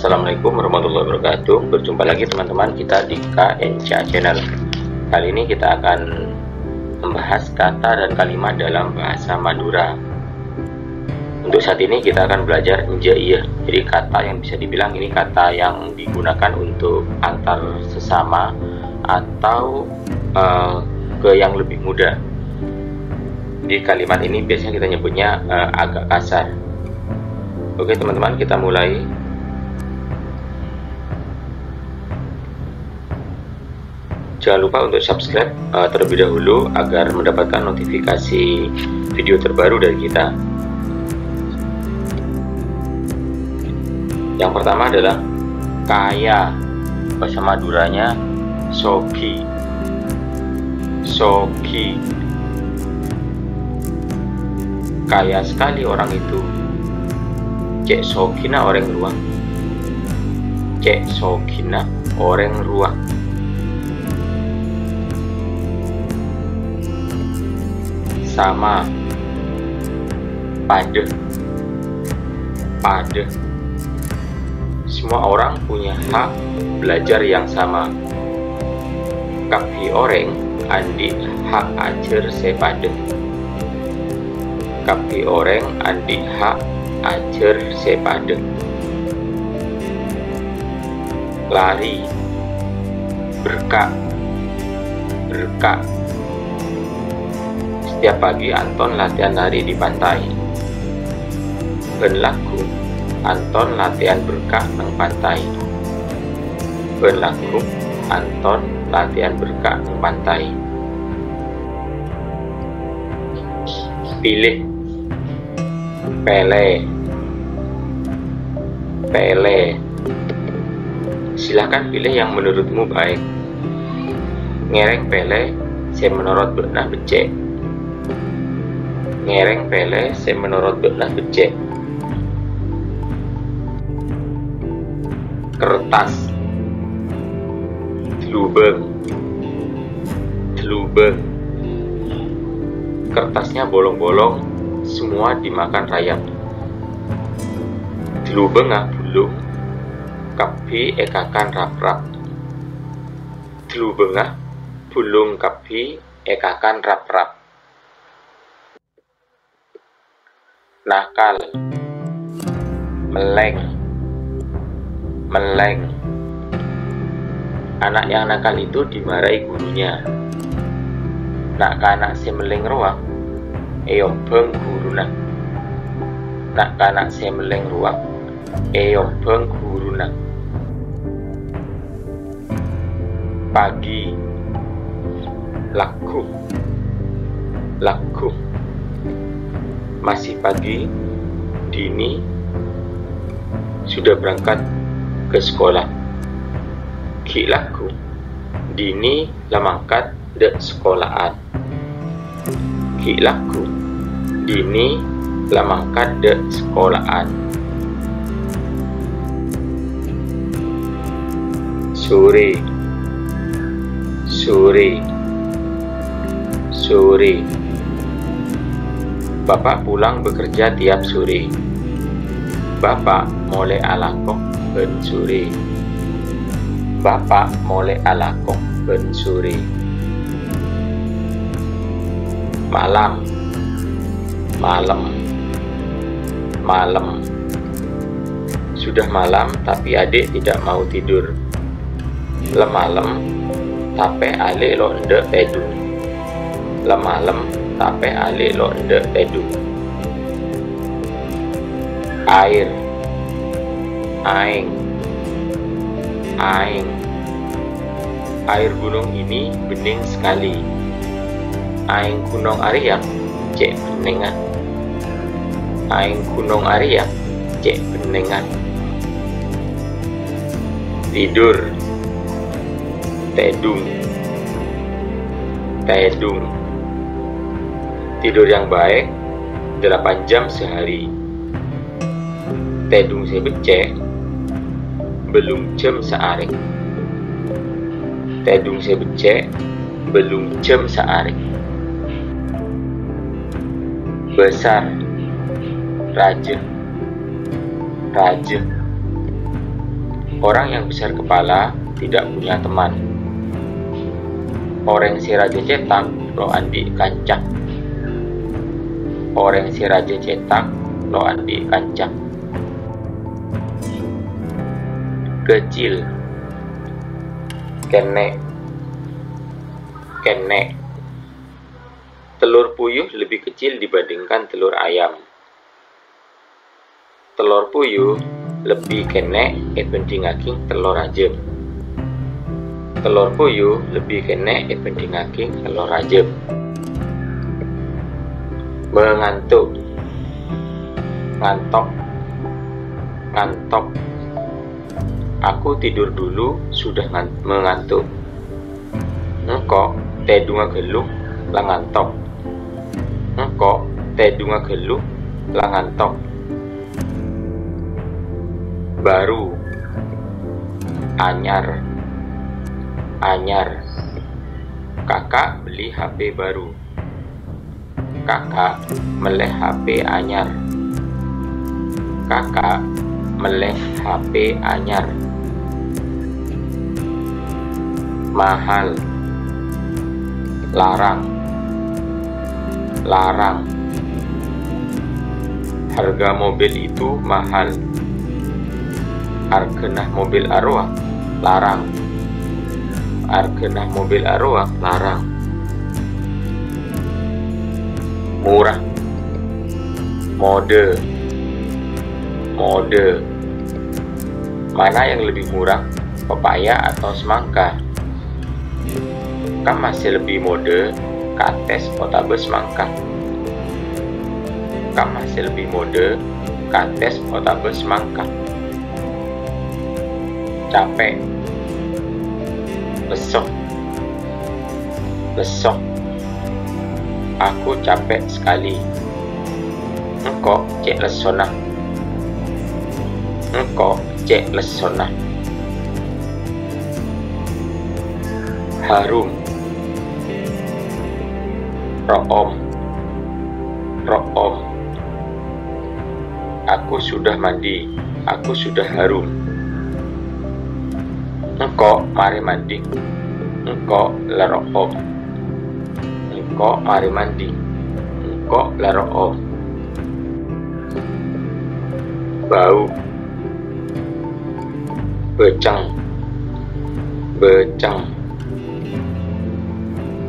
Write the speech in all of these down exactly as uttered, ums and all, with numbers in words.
Assalamualaikum warahmatullahi wabarakatuh. Berjumpa lagi teman-teman kita di K N C A Channel. Kali ini kita akan membahas kata dan kalimat dalam bahasa Madura. Untuk saat ini kita akan belajar enjâ' iyâ. Jadi kata yang bisa dibilang ini kata yang digunakan untuk antar sesama atau, eh, ke yang lebih muda. Jadi kalimat ini biasanya kita nyebutnya, eh, agak kasar. Oke teman-teman, kita mulai. Jangan lupa untuk subscribe, eh, terlebih dahulu agar mendapatkan notifikasi video terbaru dari kita. Yang pertama adalah kaya. Bahasa Maduranya sogi. Sogi. Kaya sekali orang itu. Cè' sogina orèng rowa. Cè' sogina orèng rowa. Sama. Padâ. Padâ. Semua orang punya hak belajar yang sama. Kabbhi orèng andi' hak ajhâr sè padâ. Kabbhi orèng andi' hak ajhâr sè padâ. Lari. Berka'. Berka'. Setiap pagi Anton latihan lari di pantai. Bân lagghu', Anton latihan berka' neng pantai. Bân lagghu', Anton latihan berka' neng pantai. Pilih. Pèlè. Pèlè. Silakan pilih yang menurutmu baik. Ngèrèng pèlè sè menorot bâ'na beccè'. Ngèrèng pèlè sè menorot bâ'na beccè'. Kertas. Dlubâng. Dlubâng. Kertasnya bolong-bolong, semua dimakan rayap. Dlubângnga bulung, kabbhi èkakan rap-rap. Dlubângnga bulung kabbhi èkakan rap-rap. Nakal. Mellèng. Mellèng. Anak yang nakal itu dimarahi gurunya. Na'-kana' sè mellèng rowa èombhâng ghuruna. Na'-kana' sè mellèng rowa èombhâng ghuruna. Pagi. Lagghu'. Lagghu'. Masih pagi, Dini sudah berangkat ke sekolah. Ghi' lagghu', Dini la mangkat dâ' sakola'an. Ghi' lagghu', Dini la mangkat dâ' sakola'an. Sore. Sore. Sore. Bapak pulang bekerja tiap sore. Bapa' molè alako bân sore. Bapa' molè alako bân sore. Malam. Malem. Malem. Sudah malam, tapi adik tidak mau tidur. La malem, tapè alè' lo' endâ' tèdung. La malem, tapè alè' lo' endâ' tèdung. Air. Aèng. Aèng. Air gunung ini bening sekali. Aèng ghunong arèya cè' bennengnga. Aèng ghunong arèya cè' bennengnga. Tidur. Tèdung. Tèdung. Tidur yang baik delapan jam sehari. Tèdung sè beccè' bâllung jhâm saarè. Tèdung sè beccè' bâllung jhâm saarè. Besar. Rajâ. Rajâ. Orang yang besar kepala tidak punya teman. Orèng sè rajâ cètak lo' andi' kanca. Orèng sè rajâ cètak lo' andi' kanca. Kecil. Kènè'. Kènè'. Telur puyuh lebih kecil dibandingkan telur ayam. Telor puyuh lebbi kènè' èbhândhingngaghi telor rajâ. Telor puyuh lebbi kènè' èbhândhingngaghi telor rajâ. Mengantuk. Ngantok. Ngantok. Aku tidur dulu, sudah ngan-, mengantuk. Engko' tèdungnga ghâllu la ngantok. Engko' tèdungnga ghâllu la ngantok. Baru. Anyar. Anyar. Kakak beli H P baru. Kakak mellè H P anyar. Kakak mellè H P anyar. Mahal. Larang. Larang. Harga mobil itu mahal. Arghâna mobil arowa larang. Arghâna mobil arowa larang. Murah. Modâ. Modâ. Mana yang lebih murah, pepaya atau semangka? Kamma sè lebbi modâ, katès otabâ semangka? Kamma sè lebbi modâ, katès otabâ semangka? Capek. Lesso. Lesso. Aku capek sekali. Engko' cè' lessona. Engko' cè' lessona. Harum. Ro'om. Ro'om. Aku sudah mandi. Aku sudah harum. Engko' marè mandi. Engko' la ro'om. Engko' marè mandi. Engko' la ro'om. Bau. Bâceng. Bâceng.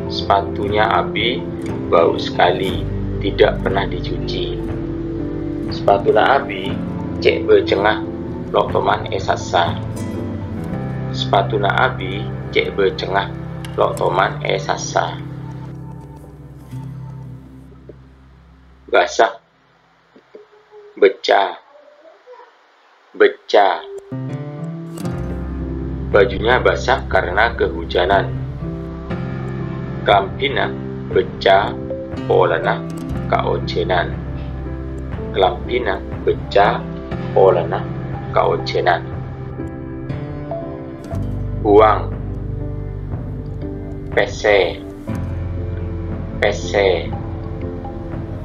Sepatunya Abi bau sekali, tidak pernah dicuci. Sepatuna Abi cè' bâcengnga lo' toman èsassa. Sepatuna Abi cè' bâcengnga lo' toman èsassa. Basah. Becca. Becca. Bajunya basah karena kehujanan. Kalambhina becca polana kaojhânan. Kalambhina becca polana kaojhânan. Uang. Pèssè. Pèssè.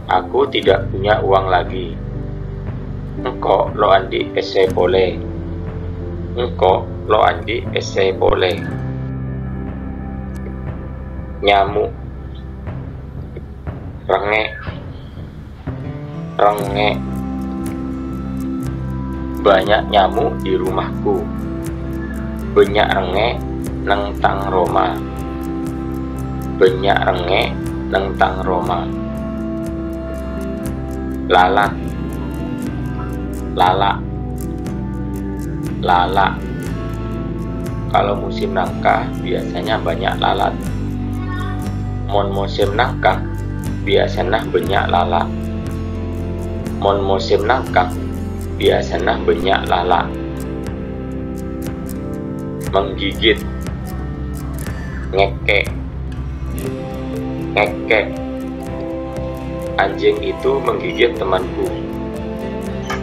Aku tidak punya uang lagi. Engko' lo' andi' pèssè polè. Engko' lo' andi' pèssè polè. Nyamuk. Rengngè'. Rengngè'. Banyak nyamuk di rumahku. Bânnya' rengngè' neng tang roma. Bânnya' rengngè' neng tang roma. Lalat. Lala'. Lala'. Kalau musim nangka, biasanya banyak lalat. Mon mosèm nangka, biyasana bânnya' lala'. Mon mosèm nangka, biyasana bânnya' lala'. Menggigit. Ngèkkè'. Ngèkkè'. Anjing itu menggigit temanku.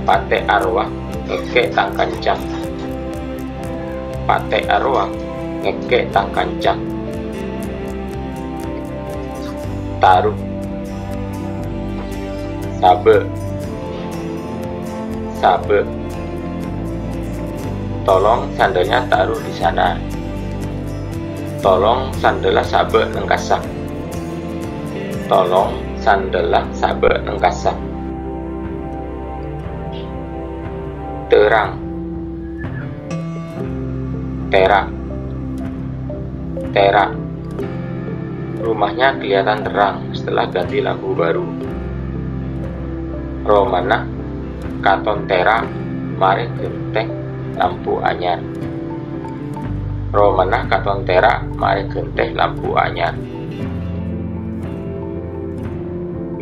Patè' arowa ngèkkè' tang kanca. Patè' arowa ngèkkè' tang kanca. Taruh. Sabâ'. Sabâ'. Tolong sandalnya taruh di sana. Tolong sandalla sabâ' neng kassa'. Tolong sandalla sabâ' neng kassa'. Terang. Tèra'. Tèra'. Rumahnya kelihatan terang setelah ganti lampu baru. Romana katon tèra' marè ghântèng lampu anyar. Romana katon tèra' marè ghântèng lampu anyar.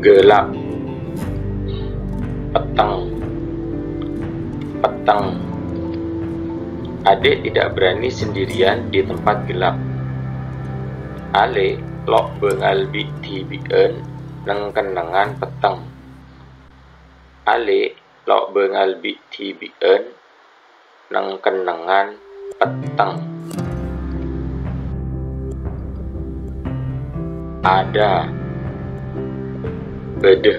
Gelap. Petteng. Petteng. Adik tidak berani sendirian di tempat gelap. Alè' lo' bângal bi'-dhibi'ân neng kennengngan petteng. Alè' lo' bângal bi'-dhibi'ân neng kennengngan petteng. Ada. Bâdâ.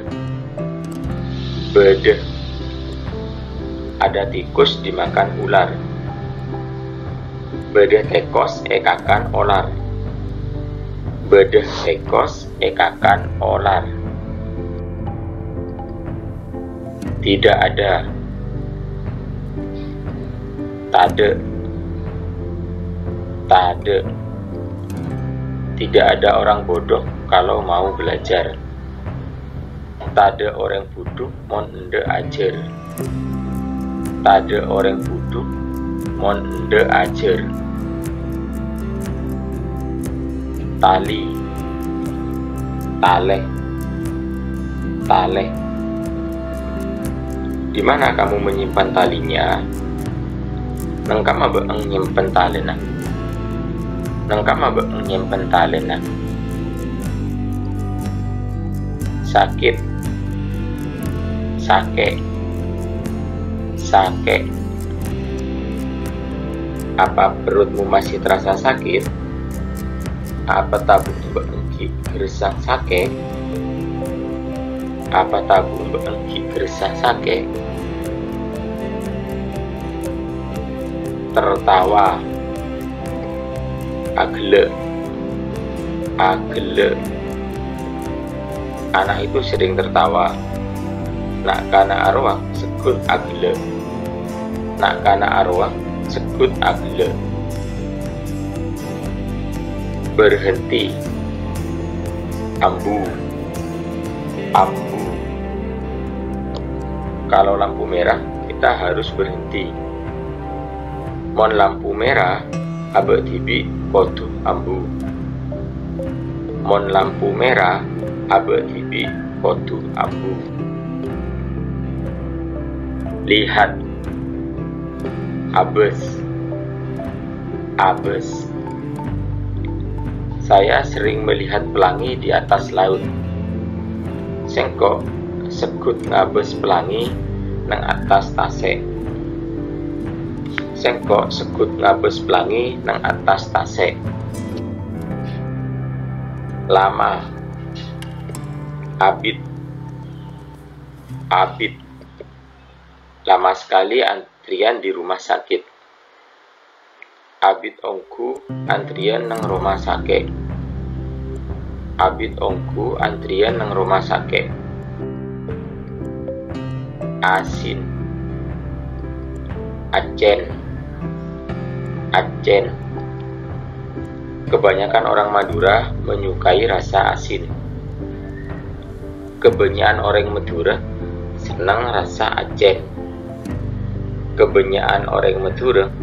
Bâdâ. Ada tikus dimakan ular. Bâdâ tèkos èkakan olar. Bâdâ tèkos èkakan olar. Tidak ada. Tadâ'. Tadâ'. Tidak ada orang bodoh kalau mau belajar. Tadâ' orèng budhu mon endâ' ajhâr. Tadâ' orèng budhu mon endâ' ajhâr. Tali. Talè. Talè. Di mana kamu menyimpan talinya? Neng kamma bâ'na nyèmpen talèna? Neng kamma bâ'na nyèmpen talèna? Sakit. Sakè'. Sakè'. Apa perutmu masih terasa sakit? Apa tabu'na bâ'na ghi' ghâressang sakè'? Apa tabu'na bâ'na ghi' ghâressang sakè'? Tertawa. Aghellâ'. Aghellâ'. Anak itu sering tertawa. Na'-kana' arowa segghut aghellâ'. Na'-kana' arowa segghut aghellâ'. Berhenti. Ambu. Ambu. Kalau lampu merah, kita harus berhenti. Mon lampu mèra, abâ' dhibi' kodhu ambu. Mon lampu mèra, abâ' dhibi' kodhu ambu. Lihat. Abâs. Abâs. Saya sering melihat pelangi di atas laut. Sèngko' segghut ngabâs pelangi neng attas tasè'. Sèngko' segghut ngabâs pelangi neng attas tasè'. Lama. Abit. Abit. Lama sekali antrian di rumah sakit. Abit ongghu antrian neng roma sakè'. Abit ongghu antrian neng roma sakè'. Asin. Accèn. Accèn. Kebanyakan orang Madura menyukai rasa asin. Kabânnya'an orèng Madhurâ senneng rassa accèn. Kabânnya'an orèng Madhurâ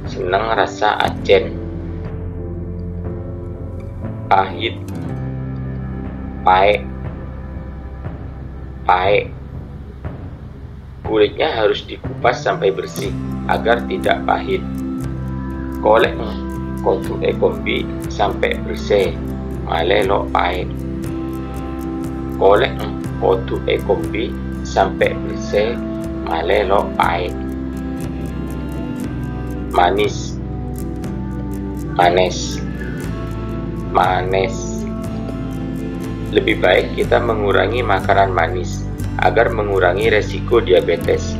senneng rassa accèn. Pahit. Paè'. Paè'. Kulitnya harus dikupas sampai bersih agar tidak pahit. Kolè'na kodhu èkombi sampè' bersè, malè lo' paè'. Kolè'na kodhu èkombi sampè' bersè, malè lo' paè'. Manis. Manès. Manès. Lebih baik kita mengurangi makanan manis agar mengurangi resiko diabetes.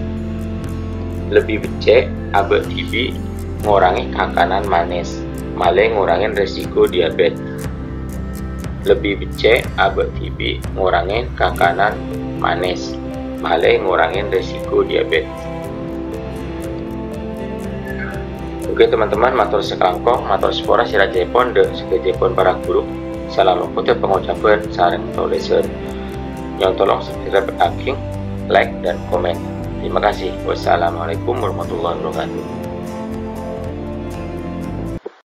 Lebbi beccè' abâ' dhibi' ngorangè kakanan manis, malè ngorangè resiko diabet. Lebbi beccè' abâ' dhibi' ngorangè kakanan manis, malè ngorangè resiko diabet. Oke, teman-teman, mator sakalangkong, mator sapora sè rajâèpon dâ' sadhâjâèpon para ghuru. Salam lopot pangocabhân sareng tolèsan. Nyo'on tolong subscribe, like, dan komen. Terima kasih. Wassalamualaikum warahmatullahi wabarakatuh.